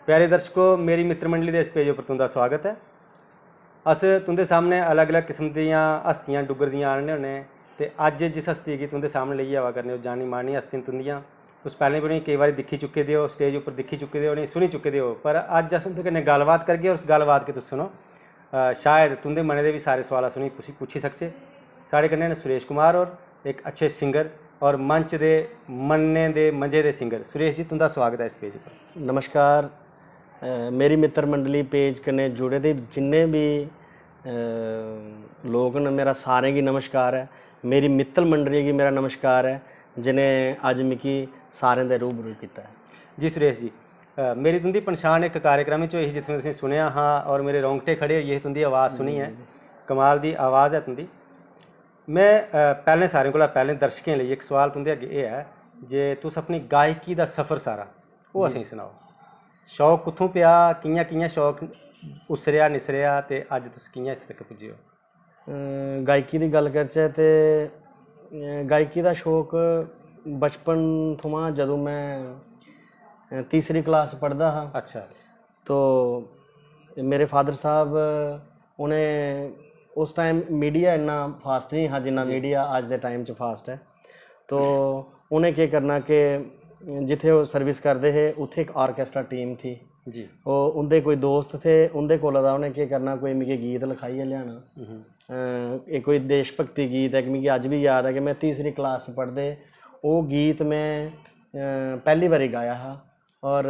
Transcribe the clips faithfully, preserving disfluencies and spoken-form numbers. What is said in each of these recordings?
प्यारे दर्शको, मेरी मित्र मंडली दे इस पेज उप्पर तुं'दा स्वागत ऐ। अस तुं'दे सामनै अलग-अलग किस्म दियां हस्तियां डुग्गर दियां आह्नने होन्ने ते अज्ज जिस हस्ती गी तुं'दे सामनै लेइयै आवा करने, ओह् जानी मानी हस्ती न तुं'दियां। तुस पैह्लें बी उ'नेंगी केई बारी दिक्खी चुके दे ओ, स्टेज उप्पर दिक्खी चुके दे ओ, उ'नेंगी सुनी चुके दे ओ, पर अज्ज अस उं'दे कन्नै गल्लबात करगे और उस गल्लबात गी तुस सुनो। अ, शायद तुं'दे मनै दे बी सारे सोआल अस उ'नेंगी पुच्छी, पुच्छी सकचै। साढ़े कन्नै न सुरेश कुमार होर, इक अच्छे सिंगर और मंच दे मन्ने दे मंझे दे सिंगर। सुरेश जी, तुं'दा स्वागत ऐ इस पेज उप्पर। नमस्कार। अ, मेरी मित्तर मंडली पेज कन्नै जुड़े दे जिन्ने बी, अ, लोक न, मेरा सारें गी नमस्कार ऐ। मेरी मित्तर मंडली गी मेरा नमस्कार ऐ, जि'नें अज्ज मिगी सारें दे रूबरू कीता ऐ। जी सुरेश जी, अ, मेरी तुं'दी पन्छान इक कार्यक्रम च होई ही, जित्थै में तुसेंगी सुनेआ हा और मेरे रोंगटे खड़े होई गे हे तुं'दी आवाज़ सुनियै। कमाल दी आवाज़ ऐ तुं'दी। में, अ, पैह्लें, सारें कोला पैह्लें दर्शकें लेई इक सोआल तुं'दे अग्गें एह् ऐ जे तुस अपनी गायकी दा सफर सारा ओह् असेंगी सनाओ। शौक कुत्थूं पेआ, कि'यां कि'यां शौक उस्सरेआ निस्सरेआ ते अज्ज तुस कि'यां इत्थै तक पुज्जे ओ? अ, गायकी दी गल्ल करचै ते, अ, गायकी दा शौक बचपन थमां, जदूं में, अ, तीसरी क्लास पढ़दा हा, अच्छा। तो मेरे फादर साहब, उ'नें उस टाइम मीडिया इन्ना फास्ट नहीं हा जिन्ना जी। मीडिया अज्ज दे टाइम च फास्ट ऐ। तो उ'नें केह् करना कि जित्थै ओह् सर्विस करदे हे, उत्थै इक ऑर्केस्ट्रा टीम थी। जी। ओह् उं'दे कोई दोस्त थे, उं'दे कोला दा उ'नें केह् करना, कोई मिगी गीत लखाइयै लेआना। हम्म। अ, इक कोई देश भक्ति गीत ऐ, इक मिगी अज्ज बी याद ऐ कि में तीसरी क्लास च पढ़दे ओह् गीत में, अ, पैह्ली बारी गाया हा। और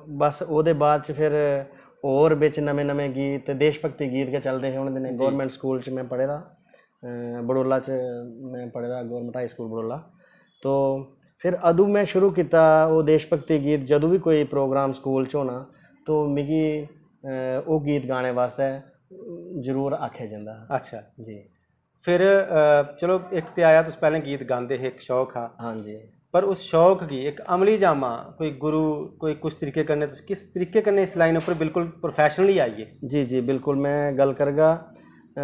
बस ओह्दे बाद च फिर होर बिच नमें-नमें गीत, देश भक्ति गीत गै चलदे हे उ'नें दिनें। जी। गौरमेंट स्कूल च में पढ़े दा, अ, बड़ोला च में पढ़े दा, गौरमेंट हाई स्कूल बड़ोला। तो फिर अदूं में शुरू कीता ओह् देश भक्ति गीत, जदूं बी कोई प्रोग्राम स्कूल च होना, तो मिगी, अ, ओह् गीत गाने बास्तै जरूर आखेआ जंदा हा। अच्छा। जी। फिर, अ, चलो, इक ते आया, तुस पैह्लें गीत गांदे हे, इक शौक हा। हाँ जी। पर उस शौक गी इक अमली जामा, कोई गुरु, कोई कुछ तरीके कन्नै, तुस किस तरीके कन्नै इस लाइन उप्पर बिल्कुल प्रोफेशनली आई गे? जी, जी, बिल्कुल, में गल्ल करगा। अ,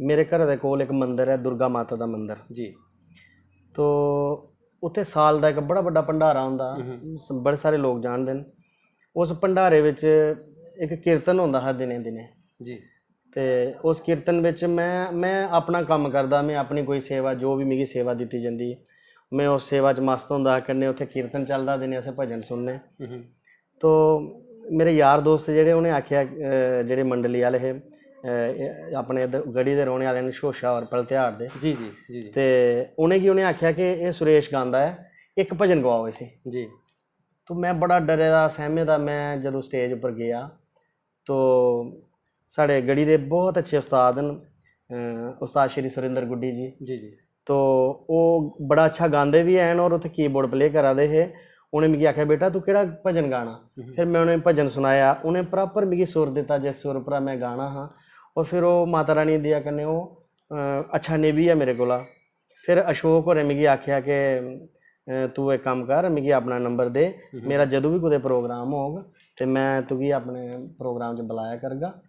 मेरे घरै दे कोल इक मंदर ऐ, दुर्गा माता दा मंदर। जी। तो उत्थै साल दा इक बड़ा बड्डा भंडारा होंदा, हम्म। स-, बड़े सारे लोक जानदे न। उस भंडारे बिच इक कीर्तन होंदा हा दिनें दिनें। जी। ते उस कीर्तन बिच में, में अपना कम्म करदा, में अपनी कोई सेवा, जो बी मिगी सेवा दित्ती जंदी, में उस सेवा च मस्त होंदा हा। कन्नै उत्थै कीर्तन चलदा, दिनें असें भजन सुनने। हम्म। तो मेरे यार दोस्त जेह्ड़े, उ'नें आखेआ, अ, जेह्ड़े मंडली आह्ले हे, अ, एह् अपने इद्धर गढ़ी दे रौह्ने आह्ले न, शोशा होर पलत्यार दे। जी, जी, जी, जी। ते उ'नेंगी उ'नें आखेआ कि एह् सुरेश गांदा ऐ, इक भजन गवाओ इसी। जी। तो में बड़ा डरे दा, सैह्मे दा, में जदूं स्टेज उप्पर गेआ, तो साढ़े गढ़ी दे बहुत अच्छे उस्ताद न, अ, उस्ताद श्री सुरिंदर गुड्डी जी। जी, जी। तो ओह् बड़ा अच्छा गांदे बी हैन और उत्थै कीबोर्ड प्ले करा दे हे। उ'नें मिगी आखेआ, "बेटा, तूं केह्ड़ा भजन गाना?" हम्म। फिर में उ'नेंगी भजन सनाया, उ'नें प्रापर मिगी सुर दित्ता, जिस सुर उप्परा में गाना हा। और फिर ओह् माता रानी दी दया कन्नै ओह्, अ, अच्छा निभिया मेरे कोला। फिर अशोक होरें मिगी आखेआ कि, अ, "तूं इक कम्म कर, मिगी अपना नंबर दे, हम्म। मेरा जदूं बी कुतै प्रोग्राम होग ते में तुगी अपने प्रोग्राम च बलाया करगा।"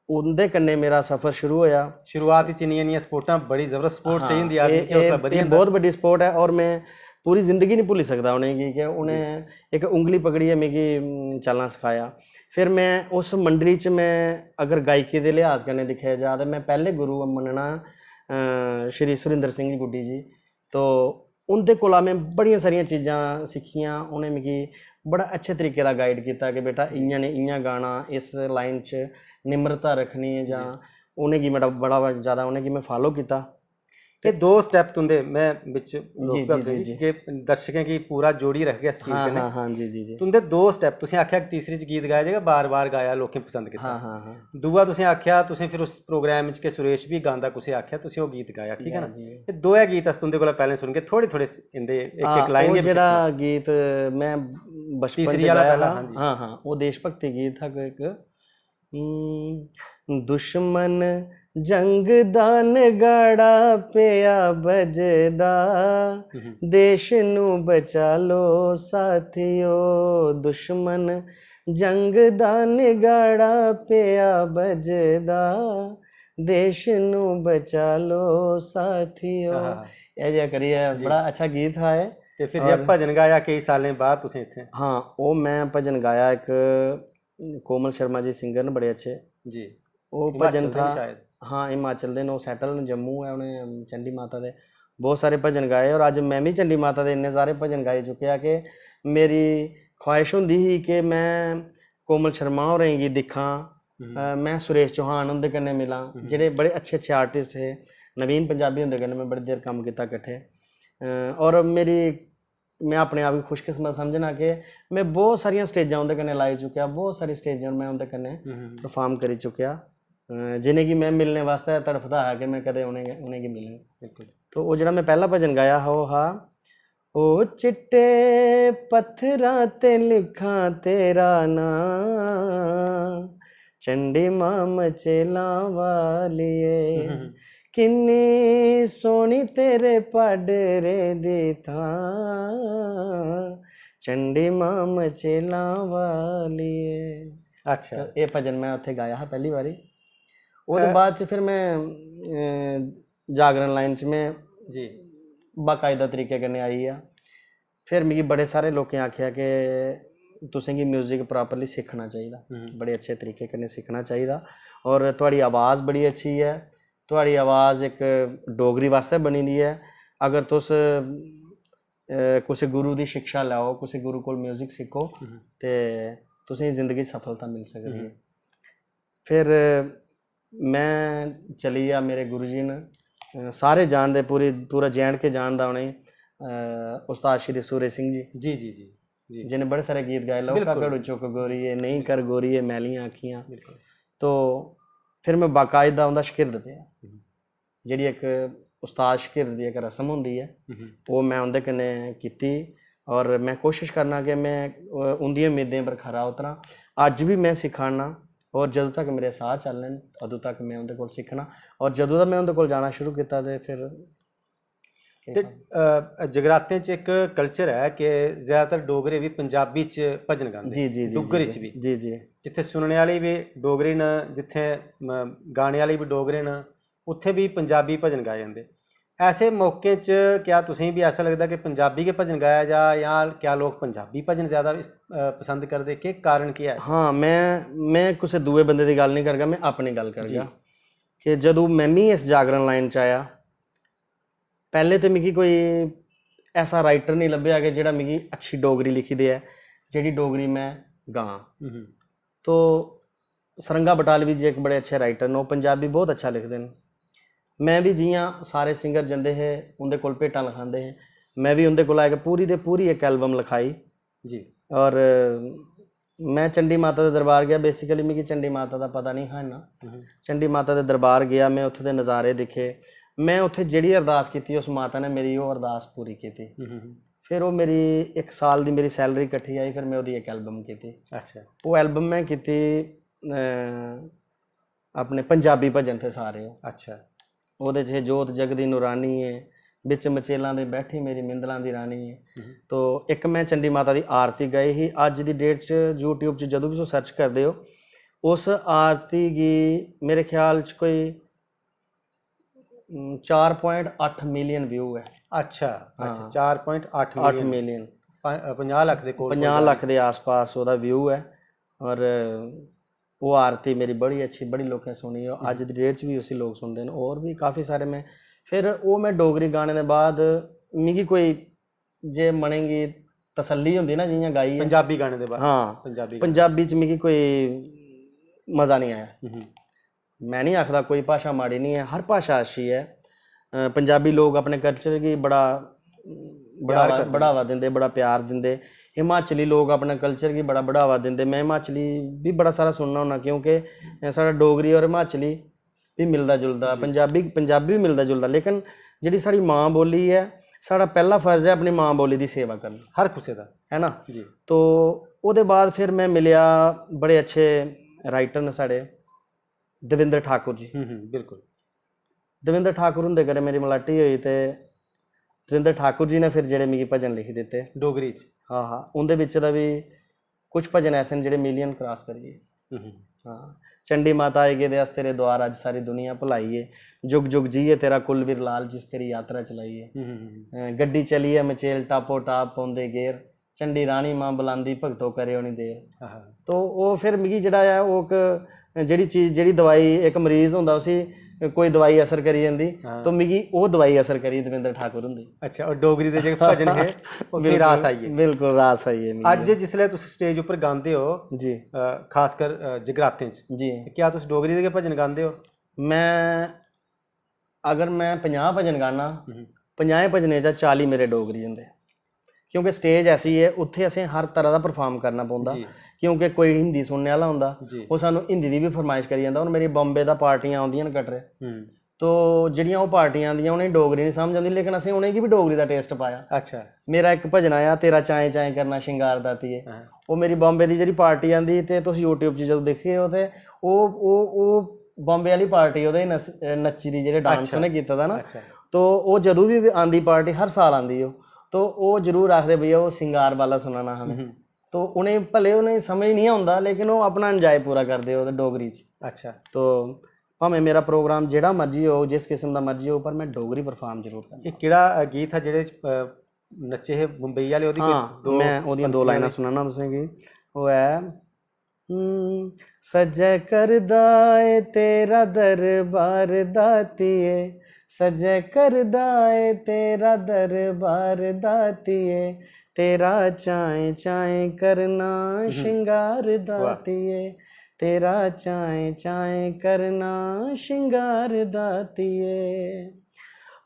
उं'दे कन्नै मेरा सफर शुरू होआ। शुरुआत च इन्नियां, इन्नियां सपोर्टां, बड़ी जबरदस्त सपोर्ट चाहिदी आदमी गी, हौसला बधी जंदा। बहुत बड्डी सपोर्ट ऐ और में पूरी जिंदगी निं भुल्ली सकदा उ'नेंगी, कि उ'नें इक उंगली पकड़ियै मिगी, उम, चलना सखाया। फिर में उस मंडली च, में अगर गायकी दे लिहाज कन्नै दिक्खेआ जा, ते में पैह्ले गुरु मन्नना, अ, श्री सुरिंदर सिंह गुड्डी जी। तो उं'दे कोला में बड़ियां सारियां चीजां सिक्खियां। उ'नें मिगी बड़ा अच्छे तरीके दा गाइड कीता कि, "बेटा, इ'यां नेईं, इ'यां गाना, इस लाइन च निम्रता रक्खनी ऐ," जां उ'नेंगी मेरा बड़ा जैदा, उ'नेंगी में फालो कीता। एह् दो स्टैप तुं'दे, में बिच रोकेआ तुसेंगी, कि दर्शकें गी पूरा जोड़ी रखगे इस चीज कन्नै। हाँ, हाँ, जी, जी, जी। तुं'दे दो स्टैप, तुसें आखेआ कि तीसरी च गीत गाया जेह्का बार-बार गाया, लोकें पसंद कीता। हाँ, हाँ, हाँ। दूआ तुसें आखेआ, तुसें फिर उस प्रोग्राम च कि सुरेश बी गांदा, कुसै आखेआ, तुसें ओह् गीत गाया, ठीक ऐ ना? जी। एह् दोऐ गीत अस तुं'दे कोला पैह्लें सुनगे, थोह्ड़ी-थोह्ड़ी इं'दे इक-इक लाइन गै जेह्ड़ा गीत में बचपन च गाया हा, हाँ, हाँ, ओह् देश भक्ति गीत हा कोई इक। हम्म, दुश्मन जंग दा नगाड़ा पेआ बजदा, देश नू बचा लो साथियो। दुश्मन जंग दा नगाड़ा पेआ बजदा, देश नू बचा लो साथियो। आहा। एह् जेहा करियै बड़ा अच्छा गीत हा एह्। ते फिर जेह्ड़ा भजन गाया केई सालें बाद तुसें इत्थै? हाँ, ओह् में भजन गाया इक, कोमल शर्मा जी सिंगर न बड़े अच्छे। जी। ओह् हिमाचल भजन दे था न शायद। हाँ, हिमाचल दे न, ओह् सैटल न, जम्मू ऐ, उ'नें चंडी माता दे बहुत सारे भजन गाए। और अज्ज में बी चंडी माता दे इन्ने सारे भजन गाई चुकेआ कि मेरी ख्वाहिश होंदी ही कि में कोमल शर्मा होरें गी दिक्खां, हम्म। अ, में सुरेश चौहान हुंदे कन्नै मिलां, जेह्ड़े बड़े अच्छे अच्छे आर्टिस्ट हे। नवीन पंजाबी हुंदे कन्नै में बड़ी देर कम्म कीता किट्ठे। अ, और मेरी, में अपने आप गी खुशकिस्मत समझना कि में बहुत सारियां स्टेजां उं'दे कन्नै लाई चुकेआ, बहुत सारी स्टेजां में उं'दे कन्नै हम्म। परफार्म करी चुकेआ, अ, जि'नेंगी में मिलने बास्तै तड़फदा हा कि में कदें उ'नें उ'नेंगी मिलङ। बिल्कुल। तो ओह् जेह्ड़ा में पैह्ला भजन गाया हा, ओह् हा, "ओ चिट्टे पत्थरां ते लिखां तेरा नां, चंडी मां मचेलां वालिए, हम्म। किन्नी सोह्नी तेरे पाडरे दी थां, चंडी मां मचेलां वालिए।" अच्छा। तो एह् भजन में उत्थै गाया हा पैह्ली बारी। ओह्दे बाद च फिर में, अ, जागरण लाइन च में जी। बाकायदा तरीके कन्नै आई गेआ। फिर मिगी बड़े सारे लोकें आखेआ कि तुसेंगी म्यूजिक प्रापरली सिक्खना चाहिदा, हम्म। बड़े अच्छे तरीके कन्नै सिक्खना चाहिदा। और थुआढ़ी आवाज़ बड़ी अच्छी ऐ, थुआढ़ी आवाज़ इक डोगरी बास्तै बनी दी ऐ। अगर तुस, अ, कुसै गुरु दी शिक्षा लैओ, कुसै गुरु कोल म्यूजिक सिक्खो, हम्म। ते तुसेंगी जिंदगी च सफलता मिली सकदी ऐ। हम्म। फिर में चली गेआ, मेरे गुरु जी न, अ, सारे जानदे, पूरी, पूरा जे एंड के जानदा उ'नेंगी, अ, उस्ताद श्री सूरज सिंह जी, जी, जी, जी, जी। जि'नें बड़े सारे गीत गाए, "लौका बिल्कुल। घड़ू चुक गोरिये, नेईं कर गोरिये मैलियां अक्खियां।" बिल्कुल। तो फिर में बाकायदा उं'दा शकिर्द पेआ। हम्म। जेह्ड़ी इक उस्ताद शकिर्द दी इक रस्म होंदी ऐ, हम्म। ओह् में उं'दे कन्नै कीती। और में कोशिश करना कि में, अ, उं'दियें उम्मीदें पर खरा उतरां। अज्ज बी में सिक्खा ना, और जदूं तक मेरे साह् चलने न, अदूं तक में उं'दे कोल सिक्खना। और जदूं दा में उं'दे कोल जाना शुरू कीता ते फिर ते, अ, जगरातें च इक कल्चर ऐ कि ज्यादातर डोगरे बी पंजाबी च भजन गांदे, जी, जी, जी, डुग्गर जी, च बी। जी, जी। जित्थै सुनने आह्ले बी डोगरे न, जित्थै, म, गाने आह्ले बी डोगरे न, उत्थै बी पंजाबी भजन गाए जंदे। ऐसे मौकें च क्या तुसें बी ऐसा लगदा कि पंजाबी गै भजन गाया जा, जां क्या लोक पंजाबी भजन ज्यादा इस, अ, पसंद करदे? केह् कारण केह् ऐ ऐसा? हाँ, में, में कुसै दूए बंदे दी गल्ल निं करगा, में अपनी गल्ल करगा कि जदूं में मी इस जागरण लाइन च आया, पैह्ले ते मिगी कोई ऐसा राइटर निं लब्भेआ कि जेह्ड़ा मिगी अच्छी डोगरी लिखी देऐ, जेह्ड़ी डोगरी में गां। हम्म। तो सरंगा बटालवी जी इक बड़े अच्छे राइटर न, ओह् पंजाबी बहुत अच्छा लिखदे न। में बी जि'यां सारे सिंगर जंदे हे, उं'दे कोल भेटां लखांदे हे, में बी उं'दे कोला इक पूरी दे पूरी इक एल्बम लखाई। जी। और में चंडी माता दे दरबार गेआ। बेसिकली मिगी चंडी माता दा पता निं हा इन्ना। हम्म। चंडी माता दे दरबार गेआ, में उत्थै दे नज़ारे दिक्खे। में उत्थै जेह्ड़ी अरदास कीती, उस माता ने मेरी ओह् अरदास पूरी कीती। हम्म। फिर ओह् मेरी इक साल दी मेरी सैलरी किट्ठी आई, फिर में ओह्दी इक एल्बम कीती। अच्छा। ओह् एल्बम में कीती, अ, अपने पंजाबी भजन थे सारे ओह्। अच्छा। ओह्दे च हे जोत जगदी नूरानी ऐ, बिच मचेलां दे बैठी मेरी मिंदलां दी रानी ऐ। हम्म। तो इक में चंडी माता दी आरती गाई ही। अज्ज दी डेट च YouTube च जदूं बी तुस सर्च करदे ओ, उस आरती गी मेरे ख्याल च कोई, उम, चार point अट्ठ मिलियन व्यू ऐ। अच्छा, अच्छा, हाँ। चार point अट्ठ अट्ठ मिलियन। मिलियन। प-, पंजाह लक्ख दे कोल पंजाह लक्ख दे आसपास ओह्दा व्यू ऐ। और ओह् आरती मेरी बड़ी अच्छी, बड़ी लोकें सुनी। ओह् अज्ज दी डेट च बी उसी लोक सुनदे न। होर बी काफ़ी सारे में, फिर ओह् में डोगरी गाने दे बाद मिगी कोई जे मनै गी तसल्ली होंदी ना, जि'यां गाइयै। पंजाबी गाने दे बाद। हाँ, पंजाबी गाने। पंजाबी च मिगी कोई मज़ा निं आया। हम्म। में निं आखदा कोई भाशा माड़ी निं ऐ, हर भाशा अच्छी ऐ। अ, पंजाबी लोक अपने कल्चर गी बड़ा बढ़ावा, करदे। बढ़ावा दिंदे, बड़ा प्यार दिंदे। हिमाचली लोक अपने कल्चर गी बड़ा बढ़ावा दिंदे। में हिमाचली बी बड़ा सारा सुनना होन्ना, क्योंकि साढ़ा डोगरी और हिमाचली बी मिलदा जुलदा, पंजाबी, पंजाबी बी मिलदा जुलदा, लेकिन जेह्ड़ी साढ़ी मां बोली ऐ, साढ़ा पैह्ला फर्ज ऐ अपनी मां बोली दी सेवा करना। हर कुसै दा। है ना? जी। तो ओह्दे बाद फिर में मिलेआ, बड़े अच्छे राइटर न साढ़े, दविंद्र ठाकुर जी। हम्म, हम्म, बिल्कुल। दविंद्र ठाकुर हुंदे कन्नै मेरी मलाटी होई ते दविंद्र ठाकुर जी ने फिर जेह्ड़े मिगी भजन लिखी दित्ते। डोगरी च। हाँ, हाँ, उं'दे बिच्च दा बी कुछ भजन ऐसे न जेह्ड़े मिलियन क्रॉस करी गे। हम्म। हाँ, चंडी माता आई गेदे अस तेरे द्वार, अज्ज सारी दुनिया भुलाई ऐ। जुग जुग जिये तेरा कुलवीर लाल, जिस तेरी यात्रा चलाई ऐ। हम्म, हम्म, हम्म। अ, गड्डी चली ऐ मचेल, टापो टाप पौंदे गेर। चंडी रानी मां बुलांदी, भगतो करे होनी देर। आहा। तो ओह् फिर मिगी जेह्ड़ा ऐ, ओह् इक जेह्ड़ी चीज, जेह्ड़ी दवाई, इक मरीज होंदा, उसी कोई दवाई असर करी जंदी, हां। तो मिगी ओह् दवाई असर करी दविंदर ठाकुर हुंदी। अच्छा, और डोगरी दे जेह्ड़े भजन हे, उत्थै रास आई गे। बिल्कुल रास आई गे मिगी। अज्ज जिसलै तुस स्टेज उप्पर गांदे ओ, जी अ, खासकर अ, जगरातें च, जी। ते क्या तुस डोगरी दे गै भजन गांदे ओ? मैं, अगर मैं पंजाह् भजन गाना, हम्म। पंजाहें भजनें चा चाली मेरे डोगरी जंदे, क्योंकि स्टेज ऐसी ऐ, उत्थै असें हर तरह दा परफार्म करना पौंदा। जी। क्योंकि कोई हिंदी सुनने आह्ला होंदा, जी। ओह् सानूं हिंदी दी बी फरमाइश करी जंदा। हून मेरी बॉम्बे दा पार्टियां औंदियां न कटरे, हम्म। तो जेह्ड़ियां ओह् पार्टियां आंदियां, उ'नेंगी डोगरी नहीं समझ आंदी, लेकिन असें उ'नेंगी बी डोगरी दा टेस्ट पाया। अच्छा। मेरा इक भजन आया, तेरा चाएं चाएं करना, श्रृंगार दातिये। हां। ओह् मेरी बॉम्बे दी जेह्ड़ी पार्टी आंदी, ते तुस YouTube च जदूं दिक्खगे ओ, ते ओह् ओह् ओह् बॉम्बे आह्ली पार्टी ओह्दे नस- नच्ची दी, जेह्ड़े डांस अच्छा। उ'नें कीते दा ना, अच्छा। तो ओह् जदूं बी आंदी पार्टी, हर साल आंदी ओह्, तो ओह् जरूर आखदे, "भैया, ओह् सिंगार वाला सुनाना हमें।" हम्म। तो उ'नें भले उ'नें समझ नहीं औंदा, लेकिन ओह् अपना एंजॉय पूरा करदे ओह् डोगरी च। अच्छा। तो भामें मेरा प्रोग्राम जेह्ड़ा मर्जी होग, जिस किस्म दा मर्जी होग, पर मैं डोगरी परफार्म जरूर करना। एह् केह्ड़ा अ, गीत हा जेह्ड़े च अ, नच्चे हे मुंबई आह्ले? ओह्दी कोई हाँ, दो मैं ओह्दियां दो पंक्तियां लाइनां दी? सुनाना तुसेंगी। ओह् ऐ, हम्म, "सज्जै करदा ऐ तेरा दरबार दातिये, सज्जै करदा ऐ तेरा दरबार दातिये, तेरा चाएं चाएं करना श्रृंगार दातिये, तेरा चाएं चाएं करना श्रृंगार दातिये।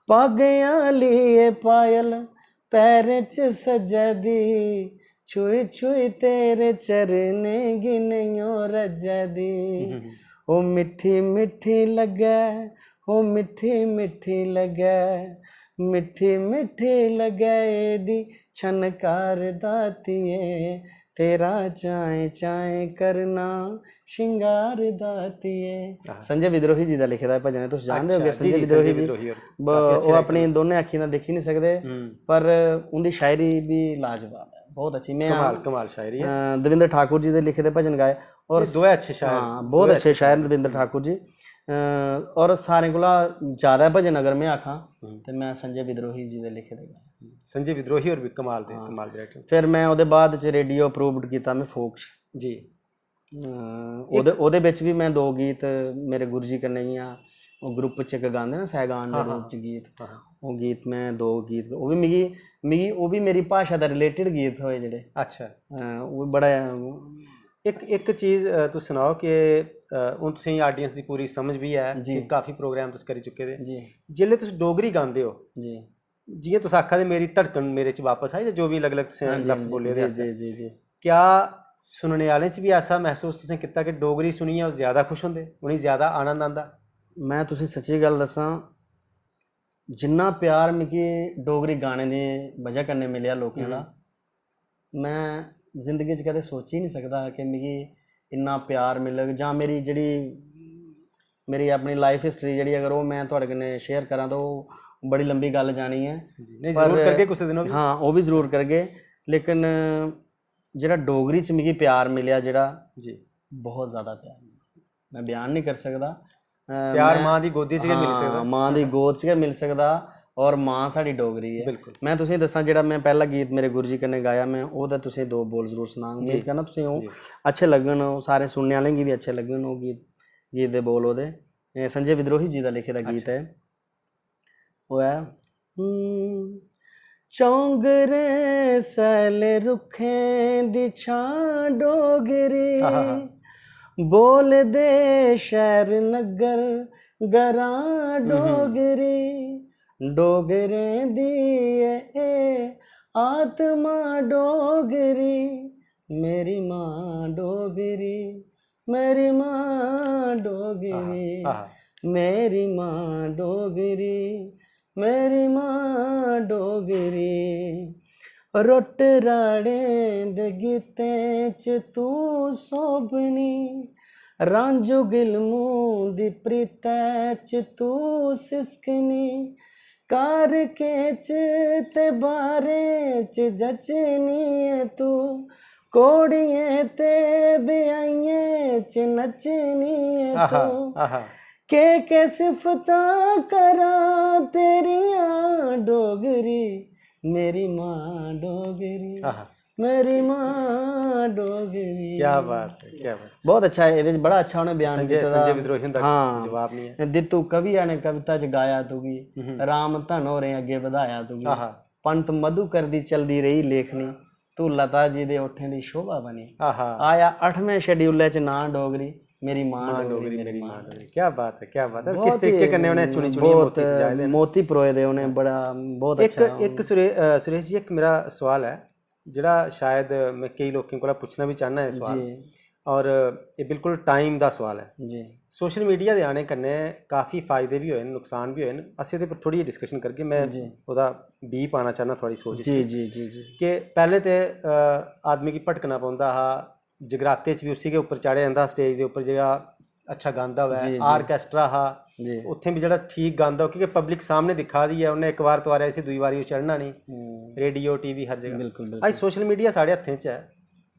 पागें आह्ली एह् पायल पैरें च सज्जै दी, छुई छुई तेरे चरणें गी नेईं ओ रज्जै दी।" ओ मिट्ठी मिट्ठी लग्गै, ओ मिट्ठी मिट्ठी लग्गै, मिट्ठी मिट्ठी लग्गै एह्दी छनकार दातिये, तेरा चाएं चाएं करना श्रृंगार दातिये। आहा। संजय विद्रोही जी दा लिखे दा एह् भजन ऐ, तुस जानदे अच्छा, होगे जी, संजय जी, विद्रोही संजय जी। विद्रोही होर ब- काफी अच्छे ओह् राइटर अपनी न। दोनें अक्खीं दा दिक्खी नहीं सकदे, हम्म। पर उंदी शायरी भी लाजवाब ऐ, बहुत अच्छी। मैं कमाल, कमाल शायरी ऐ। अ, दविंदर ठाकुर जी दे लिखे दे भजन गाए, और ये दोऐ अच्छे शायर हाँ, न, बहुत दोऐ अच्छे अच्छे शायर शायर। दविंदर ठाकुर जी। अ, और सारें कोला ज्यादा भजन अगर मैं आखां, हम्म। ते मैं संजय विद्रोही जी दे लिखे दे गाए। संजय विद्रोही होर भी कमाल दे, हाँ। कमाल दे राइटर। फिर मैं ओह्दे बाद च रेडियो अप्रूव्ड कीता मैं फोक च। जी। अ, ओह्दे ओह्दे बिच बी मैं दो गीत मेरे गुरु जी कन्नै, इ'यां ओह् ग्रुप च इक गांदे ना, सैगान दे हाँ, रूप हाँ। च गीत, हाँ। ओह् गीत मैं दो गीत, ओह् बी मिगी मिगी ओह् बी मेरी भाशा दा रिलेटेड गीत थ्होए जेह्ड़े। अच्छा। अ, ओह् बी बड़ा इक इक चीज अ, तुस सनाओ कि अ, हून तुसेंगी ऑडियंस दी पूरी समझ बी ऐ जी। कि काफी प्रोग्राम तुस करी चुके दे। जी जिसलै तुस डोगरी गांदे ओ, जी जि'यां तुस आखा दे, मेरी धड़कन मेरे च बापस आई, ते जो बी अलग अलग तुसें हाँ जी, लफ्ज हाँ जी, बोले दे जी, असें। जी, जी, जी। क्या सुनने आह्लें च बी ऐसा मसूस तुसें कीता कि डोगरी सुनियै ओह् ज्यादा खुश होंदे, उ'नेंगी ज्यादा आनंद आंदा? मैं तुसें सच्ची गल्ल दस्सां, जिन्ना प्यार मिगी डोगरी गाने दी बजह कन्नै मिलेआ लोकें दा, मैं जिंदगी च कदें सोची नहीं सकदा हा कि मिगी इन्ना प्यार मिलग, जां मेरी जेह्ड़ी मेरी अपनी लाइफ हिस्ट्री जेह्ड़ी, अगर ओह् मैं थुआढ़े कन्नै शेयर करां, ते ओह् बड़ी लंबी गल्ल जानी ऐ। जी, नहीं, पर जरूर करगे कुसै दिन ओह् बी। हाँ, ओह् बी जरूर करगे, लेकिन जेह्ड़ा डोगरी च मिगी प्यार मिलेआ जेह्ड़ा, जी। बहुत ज्यादा प्यार मिलेआ, मैं बयान नहीं कर सकदा। अ, प्यार मैं- मां दी गोदी च गै मिली हाँ, सकदा। मां दी गोद च गै मिली सकदा, और मां साढ़ी डोगरी ऐ। बिल्कुल। मैं तुसेंगी दस्सां, जेह्ड़ा मैं पैह्ला गीत मेरे गुरु जी कन्नै गाया, मैं ओह्दा तुसेंगी दो बोल जरूर सनां। उम्मीद जी। करना तुसेंगी ओह् जी। अच्छे लग्गन, ओह् सारे सुनने आह्लें गी बी अच्छे लग्गन ओह् गीत, गीत दे बोल ओह्दे। एह् संजय विद्रोही जी दा लिखे दा गीत अच्छा। ऐ। ओह् ऐ, हम्म, चौंगरें सैले रुक्खें दी छां डोगरी, आहा हा। बोलदे शैह्र नग्गर ग्रां डोगरी, डोगरें दी एह् आत्मा डोगरी, मेरी मां डोगरी, मेरी मां डोगरी, आहा, आहा। मेरी मां डोगरी, मेरी मां डोगरी। रुट्ट राड़ें दे गीतें च तूं सोभनी, रांझू गिलमू दी प्रीतै च तूं सिसकनी, कारकें च ते बारें च जचनी ऐ तूं, घोड़ियें ते ब्याहियें च नच्चनी ऐ आहा तूं। आहा के के सिफतां करां तेरियां डोगरी, मेरी मां डोगरी, आहा मेरी मां डोगरी। क्या बात है, क्या बात। बहुत अच्छा है, ਇਹਦੇ ਚ ਬੜਾ ਅੱਛਾ ਉਹਨੇ ਬਿਆਨ संजय ਦਿੱਤਾ। संजय विद्रोही हुंदा ਹਾਂ। जवाब नहीं है। ਦਿੱਤੂ ਕਵੀਆ ਨੇ ਕਵਿਤਾ ਚ ਗਾਇਆ ਤੂੰ ਵੀ, ਹਮ। ਰਾਮ ਧਨ ਹੋਰੇ ਅੱਗੇ ਵਧਾਇਆ ਤੂੰ ਵੀ। ਆਹਾ। ਪੰਤ ਮਧੂਕਰ ਦੀ ਚਲਦੀ ਰਹੀ ਲੇਖਣੀ, ਤੂੰ ਲਤਾ ਜੀ ਦੇ ਓਠਾਂ ਦੀ ਸ਼ੋਭਾ ਬਣੀ। ਆਹਾ ਆਇਆ ਅੱਠਵੇਂ ਸ਼ੈਡਿਊਲ ਚ ਨਾਂ ਡੋਗਰੀ, ਮੇਰੀ ਮਾਂ मां डोगरी, डोगरी मेरी मेरी मां मां डोगरी। डोगरी। क्या बात है, क्या बात है। और बहुत किस तरीके ही, कन्नै उन्हें चुनी चुनी बहुत मोती सजाए दे न। मोती परोए दे उन्हें, बड़ा, बहुत एक अच्छा। एक सुरे, अ, सुरेश जी, एक मेरा सवाल है, ਜਿਹੜਾ शायद मैं केई लोकें कोला पुच्छना भी चाहना है सवाल। जी। और ये बिल्कुल टाइम दा सवाल है। जी। सोशल मीडिया दे आने कन्नै काफी फायदे भी होए न, नुकसान भी होए न। अस एह्दे पर थोड़ी डिस्कशन करगे। मैं जी। ओह्दा बीऽ पाना चाहना थुआढ़ी सोच च जी जी जी जी। कि पैह्लें ते, अ, आदमी गी भटकना पौंदा हा, जगराते च बी उसी गै उप्पर चाढ़ेआ जंदा हा, स्टेज दे उप्पर जेह्ड़ा अच्छा गांदा होऐ। जी, जी। आर्केस्ट्रा हा, जी। उत्थें बी जेह्ड़ा ठीक गांदा होऐ, क्योंकि पब्लिक सामनै दिक्खा दी ऐ, उन्नै इक बार तुआरेआ इसी, दूई बारी ओह् चढ़ना निं। हम्म, रेडियो, टीवी, हर जगह। बिल्कुल बिल्कुल। अज्ज सोशल मीडिया साढ़े हत्थें च ऐ।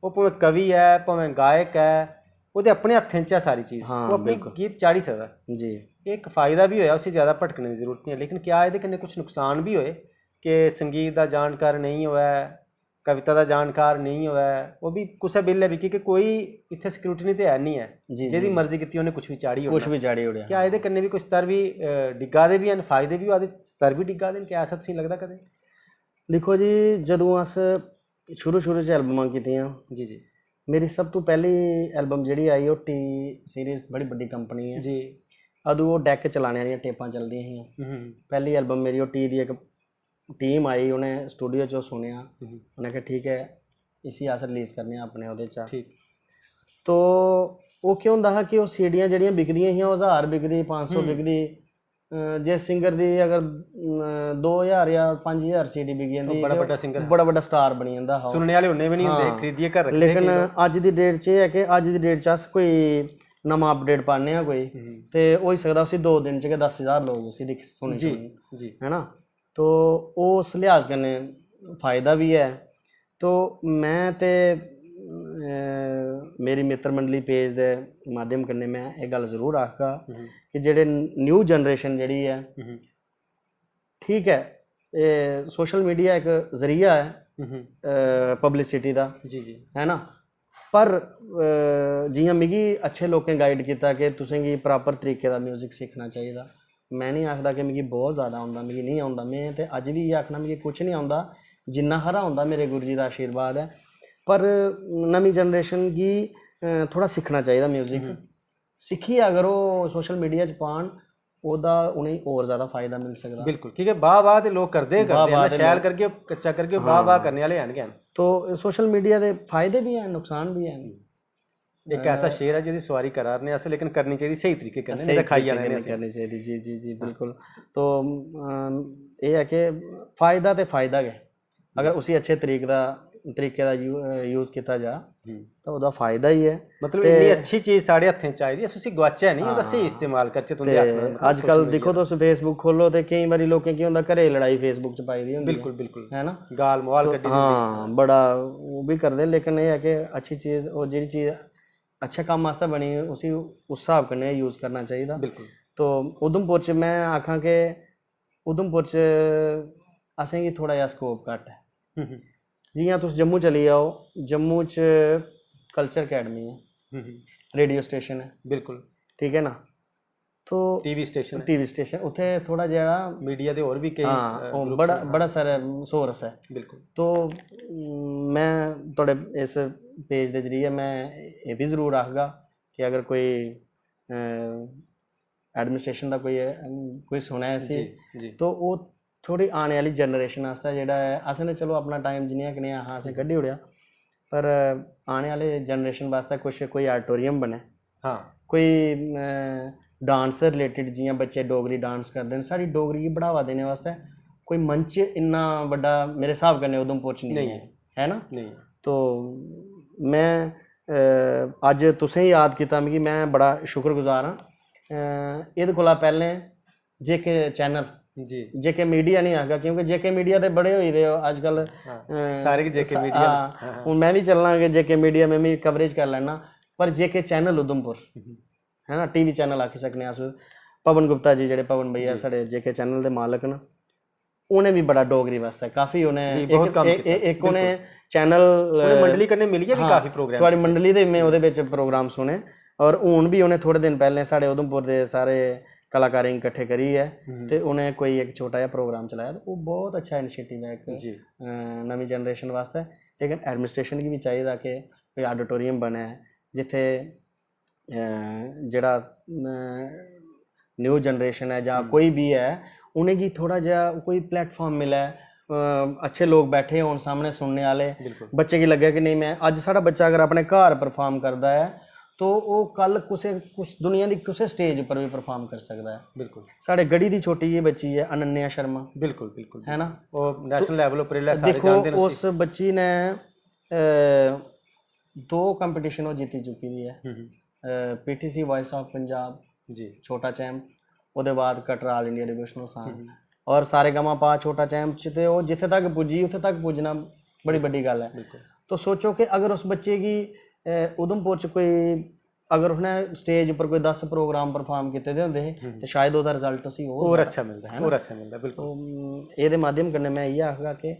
ओह् भामें कवि ऐ, भामें गायक ऐ, ओह्दे अपने हत्थें च ऐ सारी चीज। हाँ, ओह् अपने बिल्कुल। गीत चाढ़ी सकदा। जी। एह् इक फायदा बी होएआ उसी ज्यादा भटकने दी जरूरत निं ऐ, लेकिन क्या एह्दे कन्नै कुछ नुकसान बी होए कि संगीत दा जानकार नेईं होऐ, कविता दा जानकार नेईं होऐ, ओह् बी कुसै बेल्लै बी, की के कोई इत्थै स्क्रूटिनी ते है निं ऐ। जी, जेह्दी जी। मर्जी कीती उन्नै कुछ बी चाढ़ी कुछ ओड़ना। बी चाढ़ी ओड़ेआ। क्या एह्दे कन्नै बी कुछ स्तर बी, अ, डिग्गा दे बी हैन, फायदे बी होआ दे, स्तर बी डिग्गा दे न, क्या ऐसा तुसें लगदा कदें? दिक्खो जी, जदूं अस शुरू शुरू च एल्बमां कीतियां, जी जी। मेरी सब तों पैह्ली एल्बम जेह्ड़ी आई, ओह् टी सीरीज, बड़ी बड्डी कंपनी ऐ। जी। अदूं ओह् डैक चलाने आह्लियां टेपां चलदियां हियां। हम्म, पैह्ली एल्बम मेरी, ओह् टी दी इक टीम आई, उ'नें स्टूडियो च ओह् सुनेआ, हम्म। उ'नें आखेआ ठीक ऐ, इसी अस रिलीज करने आं अपने ओह्दे च। ठीक। तो ओह् केह् होंदा हा कि ओह् सीडियां जेह्ड़ियां बिकदियां हियां, ओह् ज्हार बिकदी, पंज सौ हम्म। बिकदी। अ, जे सिंगर दी अगर, अम, दो ज्हार जां पंज ज्हार सीडी बिकी जंदी, बड़ा ते बड्डा सिंगर हा। बड़ा बड्डा स्टार बनी जंदा हा ओह्। सुनने आह्ले उन्ने बी निं होंदे, हाँ। खरीदियै घर रखदे लेकिन केईं लोक। अज्ज दी डेट च एह् ऐ कि अज्ज दी डेट च अस कोई नमां अपडेट पान्ने आं कोई, हम्म। ते होई सकदा उसी दो दिन च गै दस ज्हार लोक उसी दिक्ख, सुनी जी, सुनी, जी। है ना? तो ओह् उस लिहाज कन्नै फायदा बी ऐ। तो में ते, अ, मेरी मित्र मंडली पेज दे माध्यम कन्नै में एह् गल्ल जरूर आखगा हम्म। कि जेह्ड़े न्यू जनरेशन जेह्ड़ी ऐ, हम्म। ठीक ऐ, एह् सोशल मीडिया इक जरिया ऐ, हम्म। पब्लिसिटी दा, जी जी। है ना? पर, अ, जि'यां मिगी अच्छे लोकें गाइड कीता कि तुसें गी प्रापर तरीके दा म्यूजिक सिक्खना चाहिदा। में निं आखदा कि मिगी बहुत ज़्यादा औंदा, मिगी निं औंदा। में ते अज्ज बी इ'यै आखना, मिगी कुछ निं औंदा, जिन्ना हारा औंदा मेरे गुरु जी दा आशीर्वाद ऐ। पर नमीं जनरेशन गी, अ, थोह्ड़ा सिक्खना चाहिदा म्यूजिक। हम्म। सिक्खियै अगर ओह् सोशल मीडिया च पान, ओह्दा उ'नेंगी होर ज़्यादा फायदा मिली सकदा। बिल्कुल, की के बाह् बाह् ते लोक करदे गै बाह् करदे न, बाह् ते शैल लोक करगे, कच्चा करगे, हाँ। बाह् बाह् करने आह्ले हैन गै न। तो सोशल मीडिया दे फायदे बी हैन, नुकसान बी हैन। इक ऐसा शेर ऐ जेह्दी सोआरी करा 'रने अस, लेकिन करनी चाहिदी स्हेई तरीके कन्नै, नेईं स्हेई तां खाई तरीके जाने कन्नै इ'नें असें। करनी चाहिदी, जी जी जी, बिल्कुल। तो, अम, एह् ऐ कि फायदा ते फायदा गै, अगर उसी अच्छे तरीके दा, तरीके दा यू-, अ, यूज़ कीता जा, हम्म। तां ओह्दा फायदा ही ऐ। मतलब ते इन्नी अच्छी चीज साढ़े हत्थें च आई दी, अस उसी गुआचै निं, ओह्दा स्हेई हाँ। इस्तेमाल करचै। तुं'दे ते आखने दा मतलब अजकल सोशल दिक्खो मीडिया तुस, Facebook खोलो ते केईं बारी लोकें केह् होंदा, घरै दी लड़ाई Facebook च पाई दी होंदी ऐ। बिल्कुल, बिल्कुल। है ना? गाल मुहाल तो कड्ढी दिंदे। हाँ, बड़ा ओह् बी करदे, लेकिन एह् ऐ कि अच्छी चीज़, ओह् जेह्ड़ी चीज़ अच्छे कम्म आस्तै बनी, उसी उस स्हाब कन्नै यूज़ करना चाहिदा। बिल्कुल। तो उधमपुर च में आखां कि उधमपुर च असेंगी थोह्ड़ा जेहा स्कोप घट्ट ऐ। हम्म, हम्म, जि'यां तुस जम्मू चली जाओ, जम्मू च कल्चर अकैडमी ऐ, हम्म, हम्म। रेडियो स्टेशन ऐ, बिल्कुल। ठीक ऐ ना? तो टीवी स्टेशन ऐ। टीवी स्टेशन, उत्थै थोह्ड़ा जेहा, मीडिया दे होर बी केईं, हाँ, अ, ओह् groups बड़ा, न। बड़ा सारा सोर्स ऐ। बिल्कुल। तो, म, में थुआढ़े इस पेज दे जरिए में एह् बी जरूर आखगा कि अगर कोई, अ, एडमिनिस्ट्रेशन दा कोई, अ, कोई सुनै इसी, जी, जी। तो ओह् थोह्ड़ी आने आह्ली जनरेशन आस्तै जेह्ड़ा ऐ, असें ते चलो अपना टाइम जनेहा कनेहा हा, असें कड्ढी ओड़ेआ, पर आने आह्ले जनरेशन बास्तै कुछ कोई ऑडिटोरियम बने, हाँ। कोई, अ, डांस दे रिलेटेड, जि'यां बच्चे डोगरी डांस करदे न, साढ़ी डोगरी गी बढ़ावा देने बास्तै कोई मंच इन्ना बड्डा मेरे स्हाब कन्नै उधमपुर च नेईं नेईं ऐ, ऐ। है ना? नेईं। तो में, अ, अज्ज तुसें याद कीता मिगी, में बड़ा शुक्रगुजार आं। अ, एह्दे कोला पैह्लें जेके चैनल, जी। जेके मीडिया निं आखगा, क्योंकि जेके मीडिया ते बड़े होई दे अजकल। हाँ, अ, सारे गै जेके सा-, मीडिया न। हाँ, हाँ, हाँ। हून में बी चलना कि जेके मीडिया, में बी कवरेज करी लैना। पर जेके चैनल उधमपुर, है ना, टीवी चैनल आखी सकने अस, पवन गुप्ता जी, जेह्ड़े पवन भैया, साढ़े जेके चैनल दे मालक न, उ'नें बी बड़ा डोगरी वास्तै काफी, उ'नें जी, इक बहुत कम्म इक- कीता, इक उ'नें चैनल उ'नें मंडली कन्नै मिलियै बी काफी प्रोग्राम थुआड़ी मंडली दे में ओह्दे बिच प्रोग्राम सुने। और हून बी उ'नें थोड़े दिन पैह्लें साढ़े उधमपुर दे सारे कलाकारें गी किट्ठे करियै ते उ'नें कोई इक छोटा जेहा प्रोग्राम चलाया, ते ओह् बहुत अच्छा इनिशिएटिव ऐ इक जी अ, नमीं जनरेशन वास्तै। लेकिन एडमिनिस्ट्रेशन गी बी चाहिदा कि कोई ऑडिटोरियम बनै, जित्थै अ, जेह्ड़ा न्यू जनरेशन ऐ जां कोई बी ऐ, उ'नेंगी थोड़ा जेहा कोई प्लेटफॉर्म मिलै, अ, अच्छे लोग बैठे होन सामने सुनने आह्ले, बिल्कुल। बच्चे गी लग्गै कि नेईं, मैं अज्ज, साढ़ा बच्चा अगर अपने घर परफार्म करदा ऐ, तो ओह् कल कुसै कुस दुनिया दी कुसै स्टेज उप्पर बी परफार्म करी सकदा ऐ। बिल्कुल साढ़े गढ़ी दी छोटी जेही बच्ची ऐ अनन्या शर्मा, बिल्कुल बिल्कुल है ना? ओह् नेशनल लेवल उप्पर इसलै सारे दिक्खो, जानदे न उसी। उस बच्ची ने अ, दो कंपटीशन ओह् जित्ती चुकी दी ऐ। हम्म, पीटीसी वॉइस ऑफ पंजाब, जी छोटा चैंप, ओह्दे बाद Katra all India devotional song, और सारे गामा पा छोटा चैंप च ते ओह् जित्थे तक पुज्जी, उत्थे तक पुज्जना बड़ी बड्डी गल्ल ऐ। बिल्कुल तो सोचो कि अगर उस बच्चे गी अ, उधमपुर च कोई, अगर उसने स्टेज उप्पर कोई दस प्रोग्राम परफार्म कीते दे होंदे हे, ते शायद ओह्दा रिजल्ट उसी होर होर ज्यादा अच्छा मिलदा होर अच्छा मिलदा बिल्कुल। तो, उम, एह्दे माध्यम कन्नै मैं इ'यै आखगा कि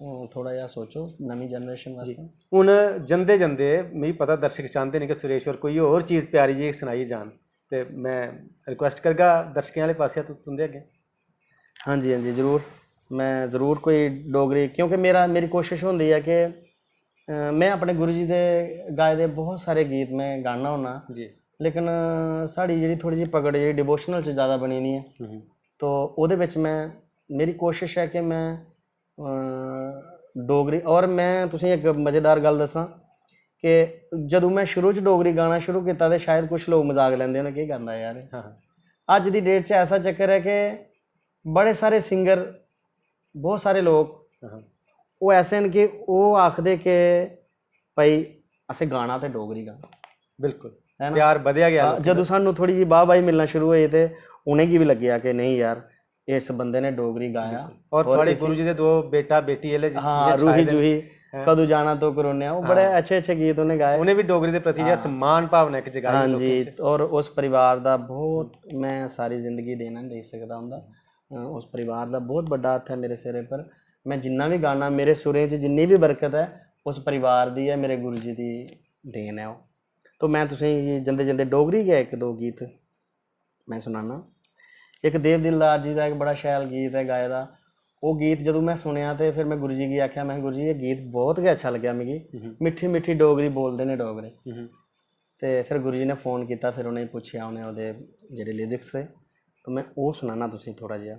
अ, थोड़ा जेहा सोचो नमीं जनरेशन वास्तै। हून जंदे जंदे मिगी पता दर्शक चांहदे न कि सुरेश होर कोई होर चीज प्यारी जी सनाई जान, ते मैं रिक्वेस्ट करगा दर्शकें आह्ले पासेआ तु- तुंदे अग्गें। हाँ जी, हाँ जी, जरूर। मैं जरूर कोई डोगरी, क्योंकि मेरा मेरी कोशिश होंदी ऐ कि अ, मैं अपने गुरु जी दे गाए दे बहुत सारे गीत मैं गाना होन्ना, जी लेकिन अ, साढ़ी जेह्ड़ी थोड़ी जी पकड़ जेह्ड़ी डिवोशनल च ज़्यादा बनी दी ऐ। हम्म, तो ओह्दे बिच मैं, मेरी कोशिश ऐ कि मैं अ, डोगरी, और मैं तुसेंगी इक मज़ेदार गल्ल दस्सां कि जदूं मैं शुरू च डोगरी गाना शुरू कीता ते शायद कुछ लोक मजाक लैंदे होने, "केह् गांदा यार एह्?" हाँ हाँ अज्ज दी डेट च ऐसा चक्कर ऐ कि बड़े सारे सिंगर, बहुत सारे लोक हाँ ओह् ऐसे न कि ओह् आखदे कि भाई, असें गाना ते डोगरी गाना, बिल्कुल है ना? प्यार बधेआ गेआ हां, लोकें जदूं सानू थोड़ी जी बाह बाही मिलना शुरू होई ते उ'नेंगी बी लग्गेआ कि नेईं यार, इस बंदे ने डोगरी गाया। और थुआढ़े गुरु जी दे दो बेटा बेटी एह्ले हां, रूही जूही, कदू जाना तो करोने, ओह् बड़े अच्छे अच्छे गीत उ'नें गाए। उ'नें बी डोगरी दे प्रति जेह्ड़ा सम्मान भावना इक जगाई हां लोकें जी, च। और उस परिवार दा बहुत, मैं सारी जिंदगी देना नेईं सकदा उं'दा। अ, उस परिवार दा बहुत बड्डा हत्थ ऐ मेरे सिरै पर। मैं जिन्ना बी गाना, मेरे सुरें च जिन्नी बी बरकत ऐ, उस परिवार दी ऐ, मेरे गुरु जी दी देन ऐ ओह्। तो मैं तुसेंगी जंदे जंदे डोगरी गै इक दो गीत मैं सनाना। इक देव दिलदार जी दा इक बड़ा शैल गीत ऐ गाए दा। ओह् गीत जदूं मैं सुनेआ ते फिर मैं गुरु जी गी आखेआ, मैं, "गुरु जी, एह् गीत बहुत गै अच्छा लग्गेआ मिगी। मिट्ठी मिट्ठी डोगरी बोलदे ने डोगरे।" हम्म। ते फिर गुरु जी ने फोन कीता, फिर उ'नेंगी पुच्छेआ, उ'नें ओह्दे जेह्ड़े लिरिक्स हे, तो मैं ओह् सनाना तुसेंगी थोड़ा जेहा।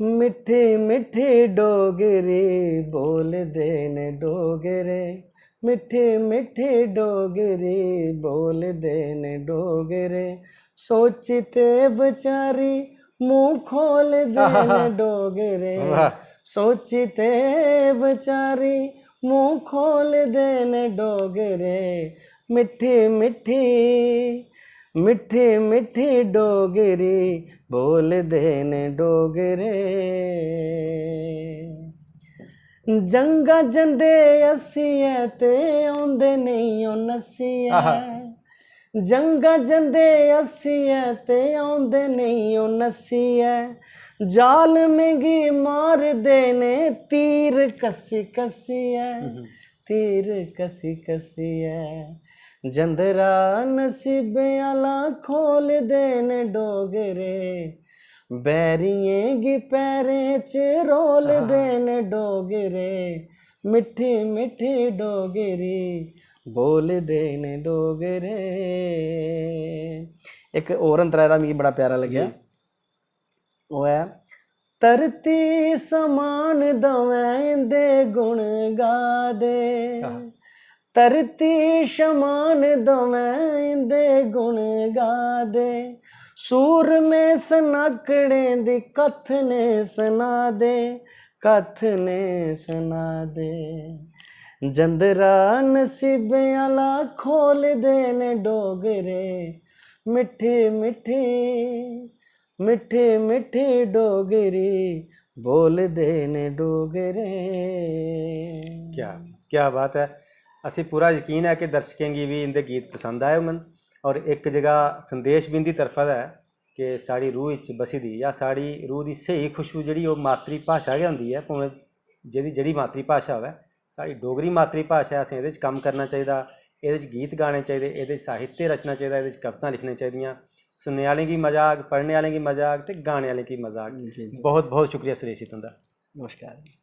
मिट्ठी मिट्ठी डोगरी बोलदे न डोगरे, मिट्ठी मिट्ठी डोगरी बोलदे न डोगरे, सोची ते बचारी मूंह खोलदे न डोगरे, वाह। सोची ते बचारी मूंह खोलदे न डोगरे, मिट्ठी मिट्ठी, मिट्ठी मिट्ठी डोगरी बोलदे न डोगरे। जंगा जंदे हस्सियै ते औंदे नेईं ओ नस्सियै। आहा। जंगा जंदे हस्सियै ते औंदे नेईं ओ नस्सियै। जालमें गी मारदे ने तीर कस्सी कस्सियै। तीर कस्सी कस्सियै। जंदरा नसीबें आह्ला खोलदे न डोगरे। बैरियें गी पैरें च रोलदे न डोगरे। मिट्ठी मिट्ठी डोगरी बोलदे न डोगरे। इक होर अंतरा एह्दा मिगी बड़ा प्यारा लग्गेआ। जी। ओह् ऐ, धरती समान दवैं इंदे गुण गा दे। आहा। धरती समान दवैं इंदे गुण गा दे। सूरमें सनाकड़ें दी कत्थ ने सना दे, कत्थ ने सना दे। जंदरा नसीबें आह्ला खोलदे न डोगरे। मिट्ठी मिट्ठी, मिट्ठी मिट्ठी डोगरी बोलदे न डोगरे। क्या, क्या बात ऐ। असें पूरा यकीन ऐ कि दर्शकें गी बी इं'दे गीत पसंद आए होङन। और इक जगह संदेश बी इं'दी तरफा दा ऐ कि साढ़ी रूह इच बसी दी जां साढ़ी रूह दी स्हेई खुशबू जेह्ड़ी, ओह् मातृ भाशा गै होंदी ऐ, भामें जेह्दी जेह्ड़ी मातृ भाशा होऐ। साढ़ी डोगरी मातृ भाशा ऐ, असें एह्दे च कम्म करना चाहिदा, एह्दे च गीत गाने चाहिदे, एह्दे च साहित्य रचना चाहिदा, एह्दे च कवितां लिखनियां चाहिदियां। सुनने आह्लें गी मजा आग, पढ़ने आह्लें गी मजा आग ते गाने आह्लें गी मजा आग। जी, जी। बहुत बहुत शुक्रिया सुरेश जी तुं'दा। नमस्कार।